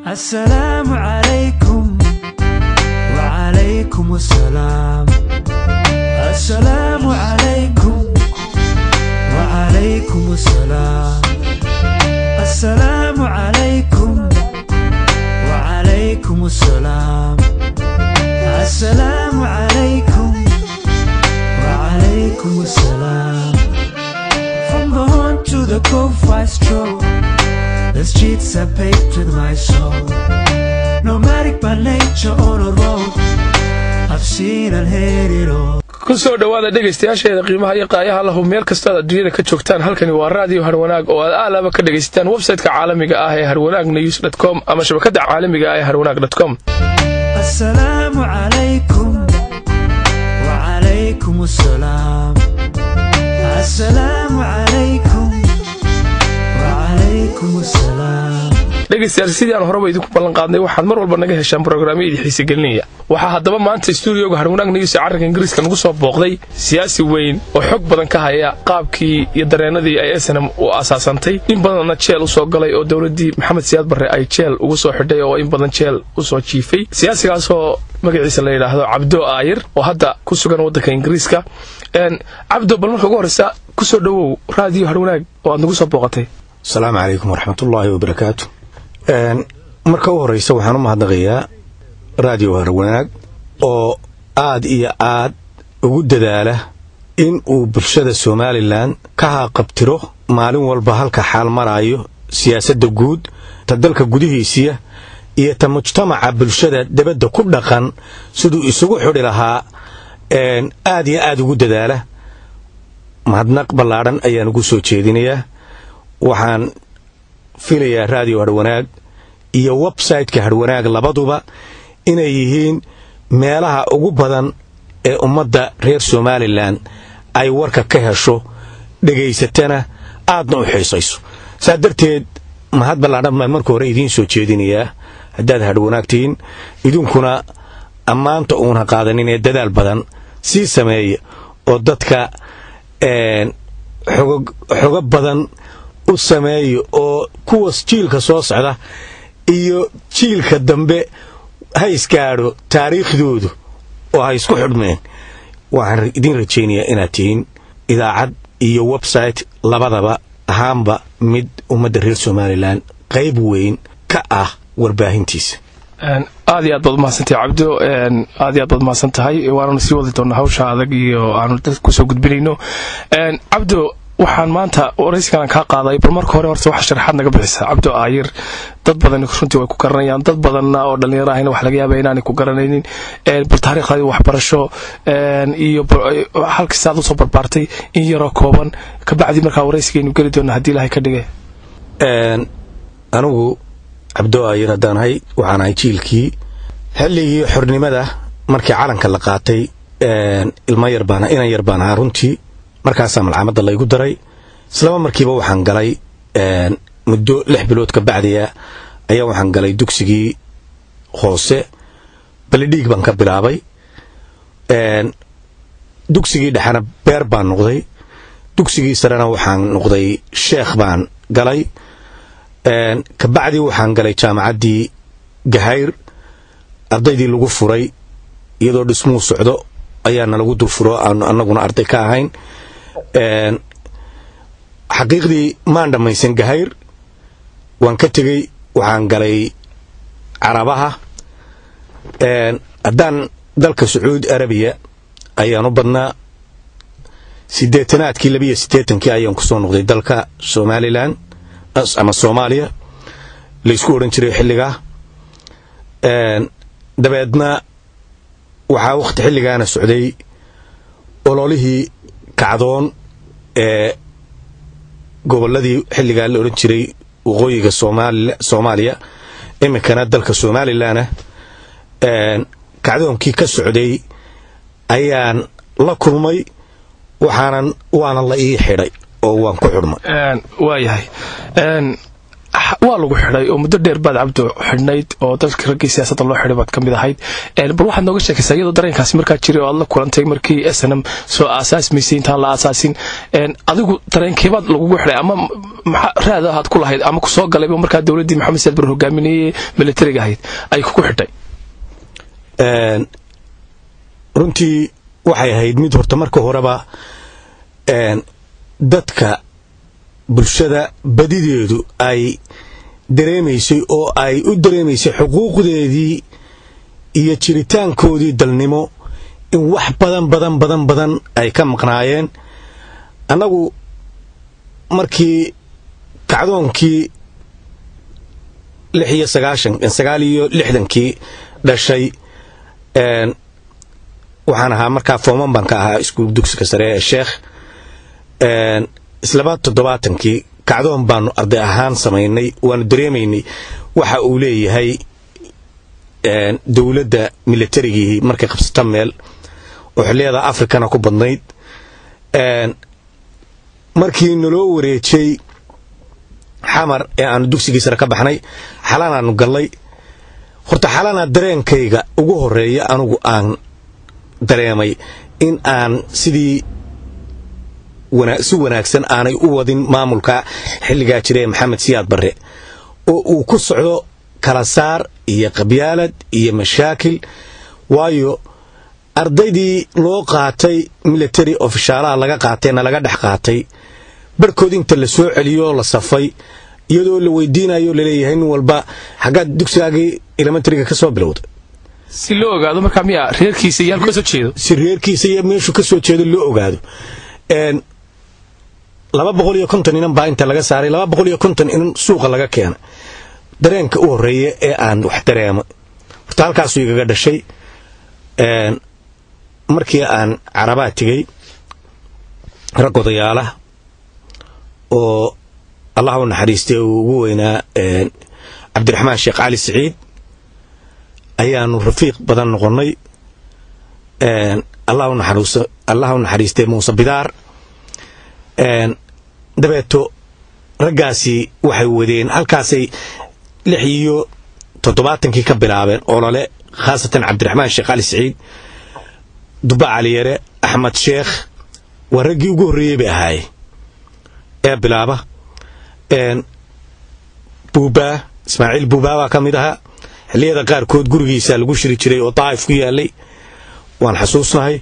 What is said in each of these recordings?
Assalaamu calaykum wacalaykum assalaam. Assalaamu calaykum wacalaykum assalaam. Assalaamu calaykum wacalaykum assalaam. Assalaamu calaykum wacalaykum assalaam. From the Horn to the Gulf I stroll, the streets are paved with my soul. Nomadic by nature on a roll, I've seen and heard it all. Ku soo dhowaada, dhegaystayaasheeda qiimaha iyo qaayaha lahu, meel kastoo aad adduunyada ka joogtaan. Halkani waa Raadiyo Harwanaag oo aad aalaba ka dhegaysataan website-ka caalamiga ah ee harwanaagnews.com ama shabakadda caalamiga ah ee harwanaag.com. Assalaamu calaykum wacalaykum assalaam. Assalaamu calaykum wacalaykum assalaam. Dhegaystayaal, sidii aan horeba idinku ballan qaadnay, waxaad mar walba naga heshaan brograamyadii xiise gelinaya. Waxaa haddaba maanta stuudioga Harwanaag News ee carranka Ingiriiska nagu soo booqday siyaasi weyn oo xog badan ka haya qaabkii iyo dareenadii ay SNM u aasaasantay, in badanna jeel usoo galay oo dowladdii Maxamed Siyaad Barre ay jeel ugu soo xidhay oo in badan jeel usoo jiifay, siyaasigaasoo magaciisa la yidhaahdo Cabdo Aayir oo hadda ku sugan waddanka Ingiriiska. Cabdo, bal marka ugu horreysa kusoo dhowow Raadiyo Harwanaag oo aad nagu soo booqatay. Asalaamu calaykum waraxmatullaahi wabarakaatu. Marka u horeysa waxaan u mahadnaqayaa Raadiyo Harwanaag oo aad iyo aad ugu dadaala in uu bulshada Somalilan ka haqabtiro maalin walba halka xaal maraayo siyaasadda guud, ta dalka gudihiisiya iyo ta mujtamaca bulshada debadda ku dhaqan siduu isugu xidhi lahaa aad iyo aad ugu dadaala. Mahadnaq ballaadhan ayaan ugu soo jeedinayaa. Waxaan filayaa Raadiyo Harwanaag iyo website-ka Harwanaag labaduba inay yihiin meelaha ugu badan ee ummadda reer Somalilan ay warka ka hesho, dhegaysatana, aadna u xiisayso. Saa darteed mahad ballaadhan baan marka hore idiin soo jeedinayaa haddaad Harwanaag tihiin. Idinkuna ammaanta uuna qaadanin ee dadaal badan sii sameeya oo dadka xogo badan u sameeya oo kuwas jiilka soo socda iyo jiilka dambe ha isgaadho taariikhdoodu oo ha isku xidhmeen. Waxaan idiin rajaynayaa inaad tihiin idaacad iyo website labadaba ahaanba mid ummadda reer Somalilan qayb weyn ka ah warbaahintiisa. Aad iyo aad baad umahadsantahay, Cabdo, aad iyo aad baad umahadsan tahay. Waananu sii wadi doonaa hawsha adag iyo aanu dadka kusoo gudbinayno. Cabdo, waxaan maanta waraysigan kaa qaaday, bal marka hore horta waxa sharaxaad naga bixisa Cabdo Aayir. Dad badan runtii way ku garanayaan, dad badanna oo dhalinyaro ahina wax laga yaaba inaanay ku garanaynin. Bal taariikhdaadii waxbarasho iyo halkaas aad usoo barbaartay in yaroo kooban, kabacdi markaa waraysigaynu geli doona haddii Ilahay ka dhigay. Anigu Cabdo Aayir haddaan ahay, waxaan ahay jiilkii xilligii xornimada markii calanka la qaatay. Ilmo yar baan, inan yar baan ahaa runtii. Markaasaa malcaamadda laygu daray. Islama markiiba waxaan galay, muddo 6 bilood ka bacdiya ayaa waxaan galay dugsigii hoose. Balidhiig baan ka bilaabay. Dugsigii dhexena Beer baan noqday. Dugsigii sarena waxaan noqday Sheekh baan galay. Kabacdii waxaan galay jaamacaddii Gahayr. Ardaydii lagu furay iyadoo dhismuhu socdo ayaana lagu dul furo, aanu annaguna arday ka ahayn. Xaqiiqdii maan dhammaysan Gahayr, waan ka tegey, waxaan galay Carabaha. Haddaan dalka Sacuudi Arabiya ayaan u badnaa. Sideetanaadkii, 82-kii ayaan kusoo noqday dalka Somalilan ama Soomaaliya laysku odhan jiray xilligaa. Dabeedna waxaa wakhti xilligaana socday ololihii kacdoon ee gobolladii xilligaa la odhan jiray waqooyiga Soomaaliya, iminkana dalka Somalilanna, kacdoonkii ka socday ayaan la kulmay, waxaanan waana la ii xidhay oo waan ku xidhmay. Waayahay. Waa lagu xidhay oo muddo dheer baad, Cabdo, xidhnayd oo dalka raggii siyaasadda loo xidhay baad ka mid ahayd. Bal waxaad nooga sheekaysaa, iyadoo dareenkaasi markaa jiray oo aad la kulantay markii SNM soo aasaasmaysay, intaan la aasaasin, adigu dareenkeebaad lagugu xidhay ama maxaa raad ahaad ku lahayd ama kusoo galayba markaa dowladdii Maxamed Siyaad Barre hogaaminayey, militariga ahayd, ay kugu xidhay? Runtii waxay ahayd mid horta marka horeba dadka bulshada badideedu ay dareemaysay oo ay u dareemaysay xuquuqdeedii iyo jiritaankoodii dalnimo in wax badan badan badan badan ay ka maqnaayeen. Annagu markii kacdoonkii 96, 69-kii dhashay, waxaan ahaa markaa form one baan ka ahaa iskuul dugsiga sare ee Sheekh. Islaba 70-kii kacdoon baanu arday ahaan samaynay. Waanu dareemaynay waxa uu leeyahay dowladda militarigii markay qabsata meel oo xilliyada Afrikana ku badnayd. Markii naloo wareejay Xamar ee aanu dugsigii sare ka baxnay, Xalanaanu gallay. Horta Xalana dareenkayga ugu horeeya anugu aan dareemay in aan sidii si wanaagsan aanay u wadin maamulka xilligaa jira ee Maxamed Siyaad Barre, oo uu ku socdo kala saar iyo qabyaalad iyo mashaakil, waayo ardaydii loo qaatay military ofishaalaha laga qaatayna laga dhex qaatay barhkood inta la soo celiyo la safay, iyadoo la weydiinayo laleeyahay nin walba xaggaad dugsigaagii elementaryga ka soo bilowday. Si loo ogaado markaa miya reerkiisa iyo halku ka soo jeedo? Si reerkiisa iyo meeshuu ka soo jeedo loo ogaado. 250 inan baa inta laga saaray, 250 inan suuqa laga keenay. Dareenka u horreeya ee aan wax dareemo horta halkaasuu igaga dhashay. Markii aan Carabaa tegey, rag odayaala oo Allah u naxariistay uu ugu weynaa Cabdiraxmaan Sheekh Cali Siciid ayaanu rafiiq badan noqonnay. Allah u naxariistay Muuse Bidaar. Dabeeto raggaasi waxay wadeen halkaasay 76-kii ka bilaabeen olole, khaasatan Cabdiraxmaan Sheekh Cali Siciid, Duba Caliyare, Axmed Sheekh. Waa raggii ugu horreeyey bay ahaayeen ee bilaaba. Buubaa Ismaaciil Buubaa baa ka mid ahaa. Xilliyada qaarkood gurigiisa lagu shiri jiray oo Daa'if ku yaalay, waan xasuusnahay.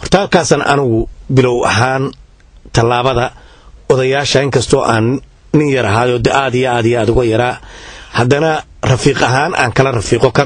Horta halkaasaan anigu bilow ahaan tallaabada odayaasha, inkastoo aan nin yar ahaayo de aad iyo aad iyo aad uga yaraa, haddana rafiiq ahaan aan kala rafiiqo ka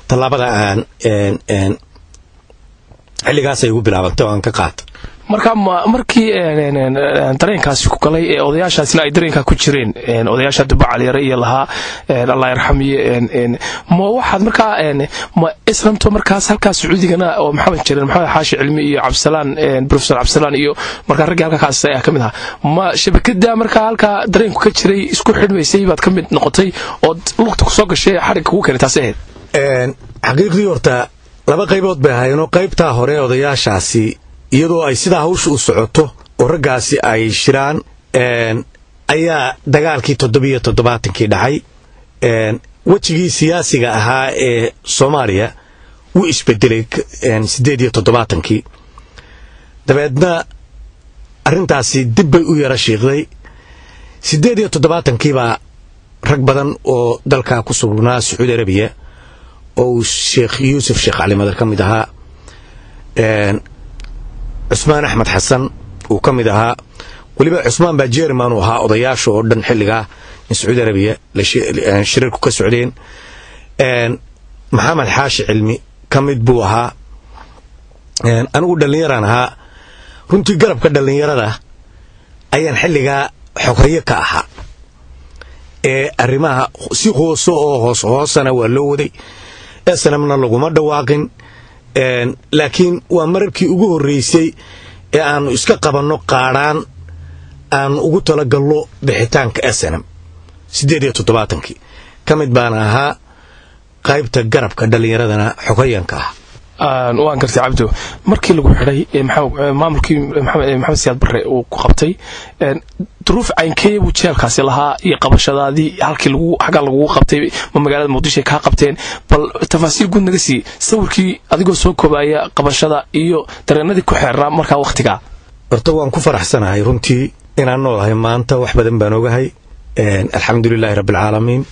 tallaabada aan xilligaasay igu bilaabantay oo aan ka qaata. Marka ma markii dareenkaasi ku galay ee odayaashaasina ay dareenkaa ku jireen, odayaasha Duba Caliyare iyo lahaa Allah yarxamiye, ma waxaad markaa ma islamto markaas halkaas Sacuudigana oo Maxamed jireen, Maxamed Xaashi Cilmi iyo Cabdisalaan, Professor Cabdisalaan iyo markaa raggii halkaa kaas ayaa ka mid ahaa, ma shabakada markaa halkaa dareenku ka jiray isku xidhmaysay baad ka mid noqotay ood lugta kusoo gashay, xadhigga kugu keenay taasi ahayd? Xaqiiqdii horta laba qaybood bay ahaayeenoo qaybtaa hore odayaashaasi, iyadoo ay sidaa hawsha u socoto oo raggaasi ay shiraan, ayaa dagaalkii 77-kii dhacay. Wejigii siyaasiga ahaa ee Soomaaliya wuu isbedelay 78-kii. Dabeedna arrintaasi dib bay u yara shiiqday. 78-kii baa rag badan oo dalkaa ku sugnaa Sacuudi Arabiya, oo uu Sheekh Yuusuf Sheekh Cali Madar ka mid ahaa, Cusmaan Axmed Xasan uu ka mid ahaa, weliba Cusmaan baa chairman uu ahaa odayaasha oo dhan xilligaa in Sacuudi Arabiya shirarku ka socdeen, Maxamed Xaashi Cilmi ka mid buu ahaa. Anigu dhallinyaraan ahaa runtii, garabka dhallinyarada ayaan xilligaa xoghayo ka ahaa ee arrimaha si hoose oo hoos hoosana waa loo waday. SNM-na laguma dhawaaqin, laakiin waa mararkii ugu horreysay ee aanu iska qabanno qaadhaan aanu ugu talagallo bixitaanka SNM. 78-kii ka mid baana ahaa, qaybta garabka dhallinyaradana xoghayanka ah. Waan gartay Cabdo. Markii lagu xidhay maamulkii Maxamed Siyaad Barre uu ku qabtay, duruuf caynkee buu jeelkaasi lahaa iyo qabashadaadii, halkii lagu xaggaa lagugu qabtay, ma magaalada Muqdisho ay kaa qabteen? Bal tafaasiil guud naga sii sawirkii adigoo soo koobaya qabashada iyo dareenadii ku xeernaa markaa wakhtigaa. Horta waan ku faraxsanahay runtii inaan noolahay maanta, wax badan baan ogahay, alxamdulilaahi rabbialcaalamiin.